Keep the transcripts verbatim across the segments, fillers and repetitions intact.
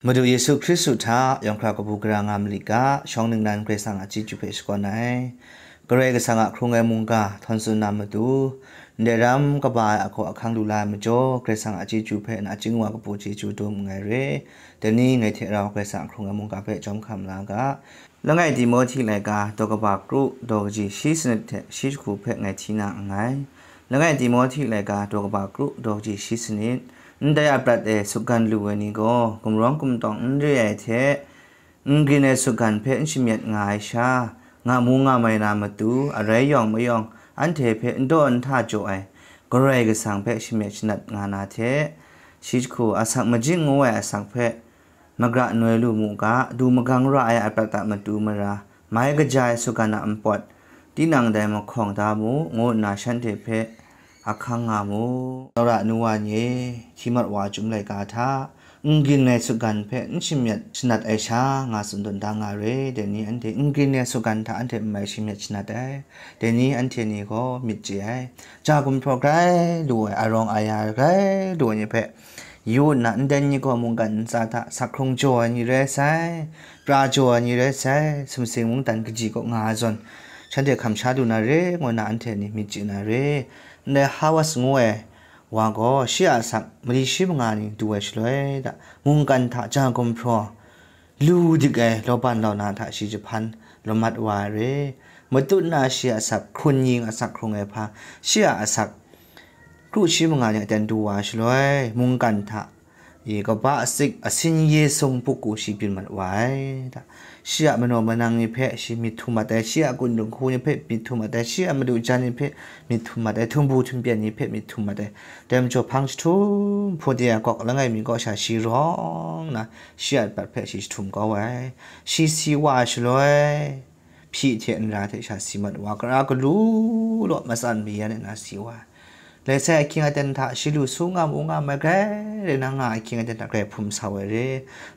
Madu Yesu Hkristu hta yawng hkra kabu gara nga malit ga, shawng ningnan Karai Kasang a chyeju hpe shakawn ai. Karai Kasang a hkrung ai mungga htawn tsun na matu, ndai ram kaba ai ahkaw ahkang lu la ai majaw, Karai Kasang a chyeju hpe nachying wa kabu chyeju dum nngai re. Dai ni ngai hte rau Karai Kasang a hkrung ai mungga hpe jawm hkam la ga. Langai Timohti laika daw kaba kru daw kaji shi sanit hte shi jahku hpe ngai hti na nngai. Langai Timohti laika daw kaba kru daw kaji shi sanit, ndai a prat e sutgan lu ai ni gaw gumrawng gumtawng n re ai hte, n grin ai sutgan hpe n shamyet nga ai sha, nga mu nga mai na matu, arai yawng mayawng anhte hpe n daw n hta jaw ai, Karai Kasang hpe shamyet shanat nga na hte, shi jahku asak majing ngu ai asak hpe, magra noi lu mu ga, du magang ra ai a prat a matu mara, mai kaja ai sutgan a npawt, tinang dai mahkawng da mu, ngu nna shanhte hpe ahkang nga mu. Tsawra nu wa ni e, hti mat wa a chyum laika hta, n grin ai sutgan hpe n shamyet shanat ai sha, nga tsun tawn da nga re. Dai ni anhte n grin ai sutgan hta anhte n mai shamyet shanat ai. Dai ni anhte ni gaw myit chye ai. Ja gumhpraw grai lu ai, arawng aya grai lu ai ni hpe, yu nna, ndai ni gaw mungkan ntsa hta sak hkrung jaw ai ni rai sai, pra jaw ai ni rai sai, sumsing mungdan kaji kaw nga ai zawn, shanhte hkam sha lu na re, ngu nna anhte ni myit chye na re. Ndai Hawas ngu ai wa gaw, shi a asak mali shi manga ni du ai shaloi hta, mungkan hta ja gumhpraw, lu dik ai lawban launa hta shi jahpan lamat wa ai re. Matut na shi a asak hkrun ning asak hkrung ai hpa, shi a asak kru shi manga ni aten du wa ai shaloi, mungkan hta i kaba asik asin ye sung puku shi byin mat wa ai. Shi a manaw manang ni hpe shi myit htum mat ai, shi a kun dinghku ni hpe myit htum mat ai, shi a madu jan ni hpe myit htum mat ai, htumbu htumpyan ni hpe myit htum mat ai. Dai majaw hpang jahtum hpung de ai kawk langai mi kaw sha shi rawng nna, shi a bat hpe shi jahtum kau ai. Shi si wa ai shaloi, hpyi hte nra hte sha si mat wa, kara galu law matsan mayan ai na si wa ai. Lai sai ahkying aten hta shi lu su nga mu nga mai grai rai na nga ahkying aten hta grai hpum sau ai re.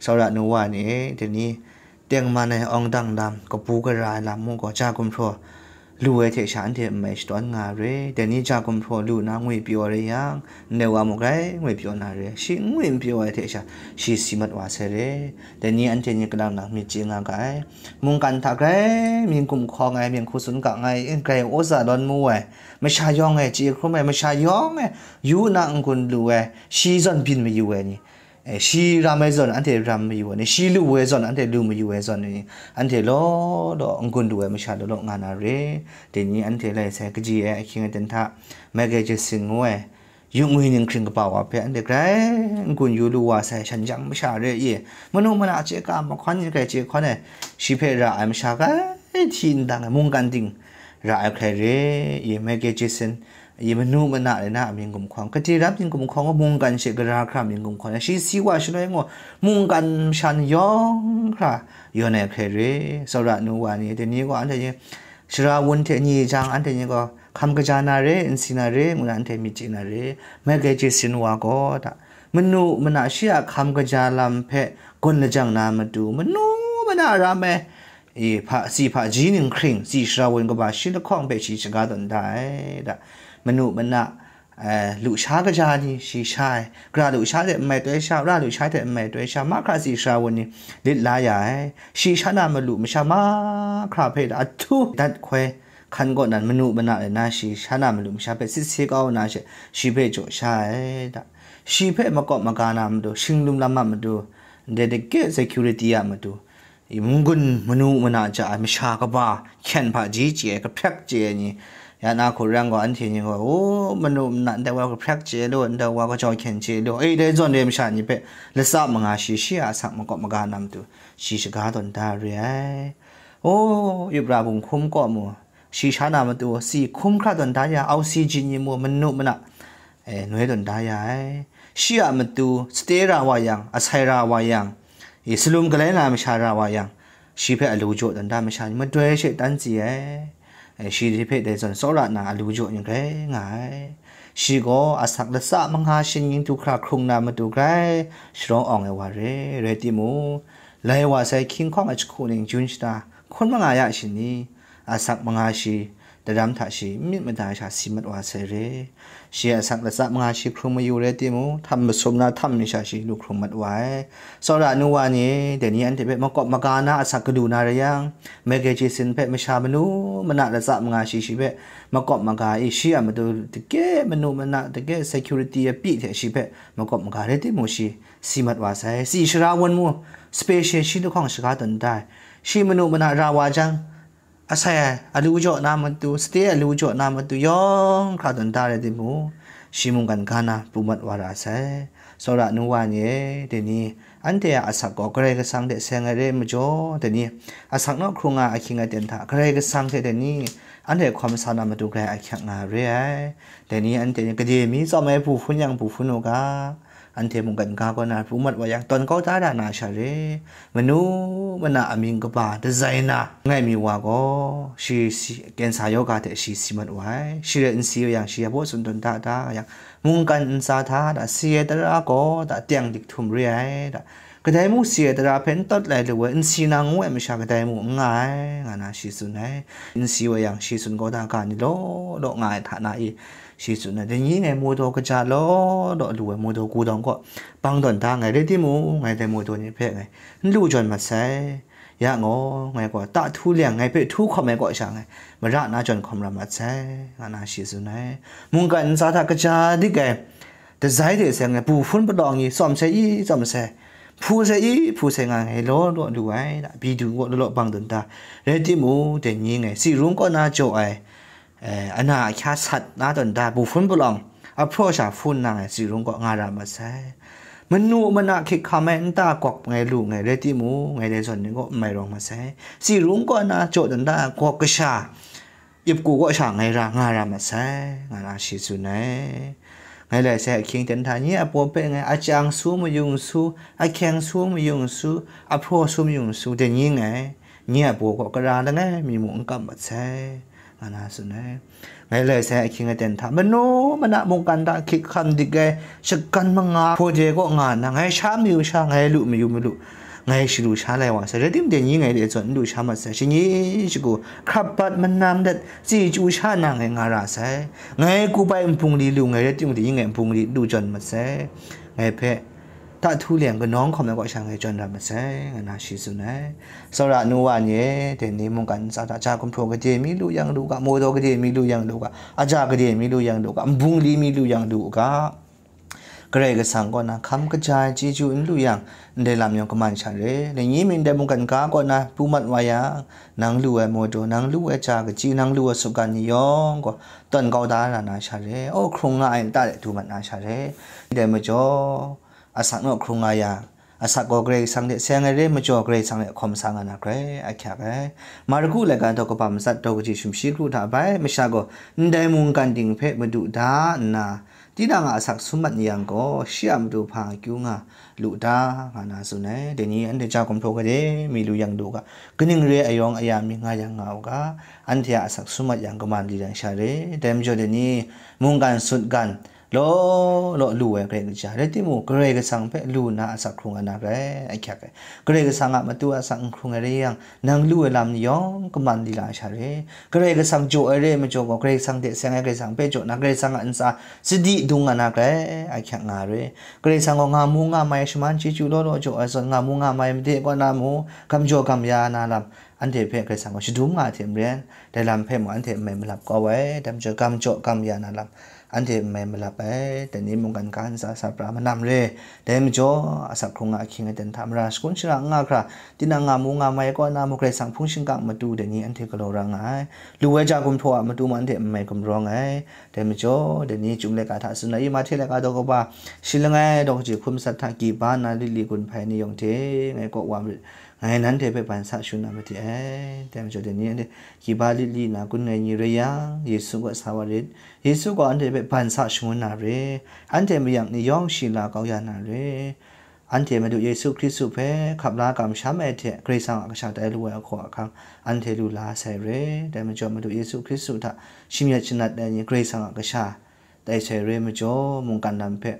Tsawra nu wa ni e, dai ni tengman ai awng dang lam, kabu gara ai lam mu gaw, ja gumhpraw lu ai hte sha anhte n mai shadawn nga ai re. Dai ni ja gumhpraw lu na ngwi pyaw ai rai yang, ndai wa mung grai ngwi pyaw na re. Shi n ngwi n pyaw ai hte sha, shi si mat wa sai re. Dai ni anhte ni kalang lang myit chye nga ga ai. Mungkan hta grai mying gumhkawng ai, mying hku tsun kang ai, grai awza lawn mu ai, masha yawng e chye hkrum ai, masha yawng e yu na n-gun lu ai, shi zawn byin mayu ai ni, eh, shi ram ai zawn anhte ram mayu ai ni, shi lu ai zawn anhte lu mayu ai zawn ni, anhte law law n-gun lu ai masha law law nga na re. Dai ni anhte lai sai kaji ai ahkying aten hta, Michael Jackson ngu ai, yu ngwi ninghkring kaba wa hpe anhte grai n-gun yu lu wa sai, shan jang masha re i, manu mana chye ka mahkawn ni grai chye hkawn ai, shi hpe ra ai masha grai hti ndang ai mungkan ting ra ai hkrai re i, Michael Jackson i, manu mana rai na a mying gumhkawng, gade rap mying gumhkawng, mungkan she gara hkra mying gumhkawng, shi si wa shaloi ngu, mungkan masha ni yawng hkra yawn ai hkrai re. Tsawra nu wa ni, dai ni gaw anhte ni, Sara wun hte ni jang anhte ni gaw hkam kaja na re, n si na re, ngu na anhte myit chye na re. Michael Jackson wa gaw da, manu mana shi a hkam kaja lam hpe gawn lajang na matu, manu mana ram ai, e, hpa, si hpaji ninghkring, si sara wun kaba shi lahkawng hpe shi shaga tawn da ai da. Manu mana eh, lusha kaja ni shi sha ai, gara lusha hte n mai toi sha, ra lusha hte n mai toi sha, mahkra si sara wun ni lit la ya ai, shi sha na malu masha mahkra hpe ahtu dat hkoi hkan kaw nan, manu mana rai na shi sha na malu masha hpe sit se kau na she, shi hpe jaw sha ai da. Shi hpe makawp maga na matu, shinglum lam a matu, ndai dike security a matu, i, n-gun manu mana ja ai masha kaba, hkyen hpaji chye ai, kahprek chye ai ni, ya na hku rang gaw, anhte ni gaw, o, manu mana ndai wa kahprek chye lu, ndai wa kajau hkyen chye lu, e, dai zawn re ai masha ni hpe latsa manga shi, shi a asak makawp maga na matu, shi shaga tawn da re ai. O, Ibra bunghkum kaw mu, shi sha na matu, si hkum hkra tawn da ya, oxygen ni mu, manu mana, e, noi tawn da ya ai. Shi a matu, sate ra wa yang, asai ra wa yang, i, salum galai na masha ra wa yang, shi hpe alu jaw dan da masha ni madoi she tan tsi ai. E, shi hpe dai zawn tsawra na alu jaw ni grai nga ai. Shi gaw asak latsa manga shin ning du hkra hkrung na matu grai sharawng awng ai wa re, rai timung, lai wa sai hkying hkawng ai jahku ning jun shada hkun manga ya shing ni, asak manga shi daram hta shi n myit mada sha si mat wa sai re. Shi a asak latsa manga shi hkrung mayu rai timung, htam masum na htam mi sha shi lu hkrung mat wa ai. Tsawra nu wa ni, dai ni anhte hpe makawp maga na asak kadu na rai yang, magazine hpe masha manu mana latsa manga shi shi hpe makawp maga i, shi a matu dage manu mana, dage security apyi hte shi hpe makawp maga rai timung, shi si mat wa sai. Tsi sara wan mu, special shi lahkawng shaga tawn da ai. Shi manu mana ra wa jang, asai alu jaw na matu, sate alu jaw na matu, yawng hkra tawn da rai timung, shi mungkan ga na pru mat wa ra sai. Tsawra nu wa ni e, dai ni anhte a asak gaw Karai Kasang hte seng ai re majaw, dai ni asak naw hkrung nga ahkying aten hta Karai Kasang hte dai ni anhte hkawm sa na matu grai ahkyak nga re ai. Dai ni anhte ni gade mi tsawm ai bu hpun yang bu hpun u ga, anhte mungkan ga kaw na pru mat wa yang, tawn kau da ra na sha re. Manu mana amying kaba dazai na ngai mi wa gaw, shi si, kensa yoga hte shi si mat wa ai. Shi rai n si wa yang, shi ya baw tsun tawn da da yang, mungkan ntsa hta da si ai tara gaw da teng dik htum re ai da. Kadai mung si ai tara hpe n tawt lai lu ai, n si na ngu ai masha kadai mung n nga ai, nga na shi tsun ai. N si wa yang, shi tsun kau da ga ni law law nga ai hta na i, shi tsun ai. Dai ni ngai modaw kaja law law lu ai modaw gudawng kaw bang tawn da ngai rai timung, ngai dai modaw ni hpe ngai n lu jawn mat sai. Ya ngaw, ngai gaw ta htu leng ngai hpe htu hkawm ai kaw sha ngai mara na jawn hkawm ra mat sai, nga na shi tsun ai. Mungkan ntsa hta kaja dik ai dazai de seng ai bu hpun palawng ni tsawm sai i tsawm sai, hpu sai i hpu sai nga ngai law law lu ai, da, bi du gaw law law bang tawn da. Rai timung, dai ni ngai tsi rung kaw na jaw ai, eh, ana ahkya sat na tawn da, bu hpun palawng ahpraw sha hpun na ngai tsi rung kaw nga ra mat sai. Manu mana hkyik hkam ai nta gawk ngai lu ngai rai timung, ngai dai zawn ni gaw n mai rawng mat sai. Tsi rung kaw na jaw tawn da, gawk kasha ip ku kaw sha ngai ra nga ra mat sai, nga na shi tsun ai. Ngai lai sai ahkying ten hta, nye a baw hpe ngai achang su mayung su, ahkyeng su mayung su, ahpraw su mayung su, dai ni ngai nye a baw kaw kara langai mi mung n kam mat sai, nga na tsun ai. Ngai lai sai ahkying aten hta, manu mana mungkan hta hkyik hkam dik ai, shakawn manga hpaw de kaw nga nna, ngai sha mayu sha, ngai lu mayu malu, ngai sharu sha lai wa sai, rai timung, dai ni ngai de zawn n lu sha mat sai. Shani shagu hkrap bat manam dat, chyeju sha na ngai nga ra sai. Ngai kup ai nbungli lu ngai rai timung, dai ni ngai nbungli lu jawn mat sai. Ngai hpe ta htu leng kanawng hkawm ai kaw sha ngai jawn ra mat sai, nga na shi tsun ai. Tsawra nu wa ni e, dai ni mungkan ntsa hta ja gumhpraw gade mi lu yang lu ga, modaw gade mi lu yang lu ga, aja gade mi lu yang lu ga, nbungli mi lu yang lu ga, Karai Kasang kaw na hkam kaja ai chyeju n lu yang, ndai lam yawng kaman sha re. Dai ni myit ndai mungkan ga kaw na pru mat wa yang, nang lu ai modaw, nang lu ai ja kaji, nang lu ai sutgan ni yawng gaw tawn kau da ra na sha re. Aw, hkrung nga ai nta de du mat na sha re. Dai majaw, asak naw hkrung nga yang, asak gaw Karai Kasang hte seng ai re majaw, Karai Kasang hte hkawm sa nga na grai ahkyak ai. Marku laika daw kaba matsat daw kaji sumshi kru hta bai, masha gaw ndai mungkan ting hpe madu da nna, tinang a asak sum mat ni yang gaw, shi a matu hpa akyu nga lu ta, nga na tsun ai. Dai ni anhte ja gumhpraw gade mi lu yang lu ga, kaning re ai yawng aya mi nga yang nga u ga, anhte a asak sum mat yang kaman di yang sha re. Dai majaw dai ni mungkan sutgan law law lu ai Karai Kasang rai timung, Karai Kasang hpe lu nna asak hkrung ai na grai ahkyak ai. Karai Kasang a matu asak n hkrung ai rai yang, nang lu ai lam ni yawng kaman di la sha re. Karai Kasang jaw ai re majaw gaw, Karai Kasang hte seng ai Karai Kasang hpe jaw na, Karai Kasang a ntsa sadi dung nga na grai ahkyak nga re. Karai Kasang gaw nga mu nga mai shaman chyeju law law jaw ai zawn, nga mu nga mai made kaw na mu, gam jaw gam ya na lam, anhte hpe Karai Kasang gaw shadum nga ai hte maren, dai lam hpe mung anhte n mai malap kau ai, dai majaw gam jaw gam ya na lam, anhte n mai malap ai. Dai ni mungkan ga ntsa sa pra manam re. Dai majaw, asak hkrung nga ahkying aten hta mara shakun shara n nga hkra, tinang nga mu nga mai kaw na mu, Karai Kasang hpung shingkang matu dai ni anhte galaw ra nga ai. Lu ai ja gumhpraw a matu mung anhte n mai gumrawng ai. Dai majaw, dai ni Chyum laika hta tsun ai, Mahte laika daw kaba shi langai daw kaji hkun matsat hta, kiba na lit li gun hpai ni yawng hte ngai kaw wa marit, ngai nanhte hpe ban sa shangun na made ai. Dai majaw, dai ni anhte kiba lit li na gun ai ni rai yang, Yesu kaw sa wa rit. Yesu gaw anhte hpe ban sa shangun na re. Anhte mayak ni yawng shi la kau ya na re. Anhte Madu Yesu Hkristu hpe hkap la kamsham ai hte Karai Kasang a kasha tai lu ai ahkaw ahkang anhte lu la sai re. Dai majaw, Madu Yesu Hkristu hta shamyet shanat ai ni Karai Kasang a kasha tai sai re majaw, mungkan lam hpe,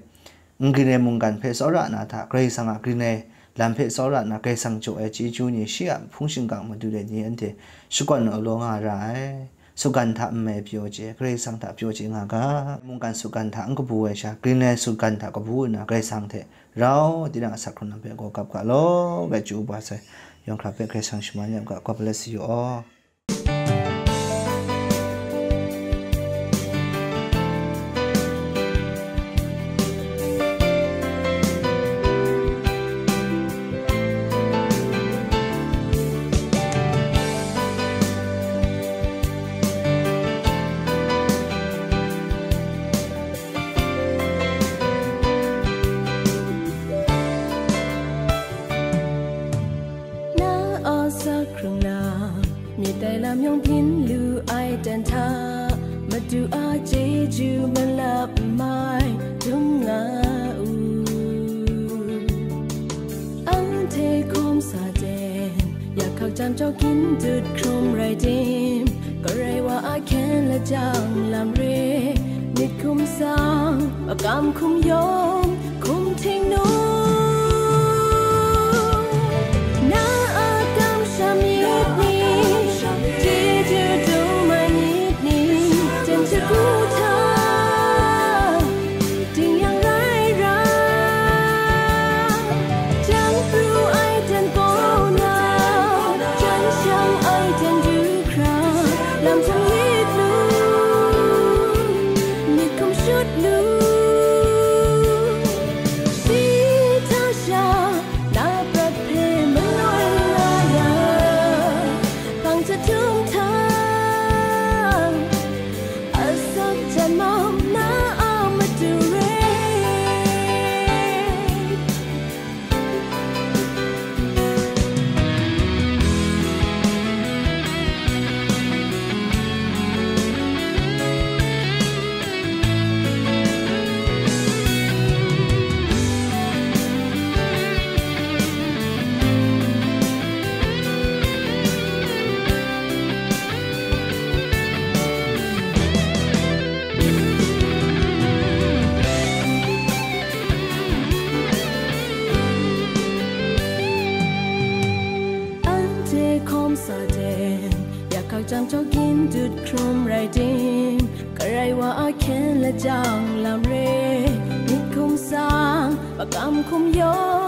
n grin ai mungkan hpe tsawra na hta, Karai Kasang a grin ai lam hpe tsawra na, Karai Kasang jaw ai chyeju ni, shi a hpung shingkang madu ai ni anhte shakawn ai law nga ra ai. sutgan hta nme pyaw chye, Karai Kasang hta pyaw chye nga ga. Mungkan sutgan hta n kabu ai sha, Greenland sutgan hta kabu nna Karai Kasang hte rau tinang asak hkrung lam hpe gaw kap ga law, bai chyu u ba sai, yawng hkra hpe Karai Kasang shaman ya u ga, God bless you all. Na a sa hkrung na, myit tai lam yawng byin lu ai ten hta, Madu a chyeju malap mai dum nga u. Anhte hkawm sa ten, yak hkak jam jaw gin dut hkrum rai tim, Karai wa a hkyen lajang lam re, myit hkum sang, makam hkum yawng, hkum htingnu. Na a kamsham myit ni, chyeju dum ai myit ni, jen shagu hta, ting yang rai ra, jan pru ai ten kaw na, jan shang ai ten du hkra, lam htung yit lu, myit hkum shut lu. Si hta sha, na prat hpe maloi nga yang, hpang jahtum hta, asak jan mau na a matu re. Anhte hkawm sa ten, yak hkak jam jaw gin dut hkrum rai tim, Karai wa a hkyen lajang lam re, myit hkum sang, makam hkum yawng,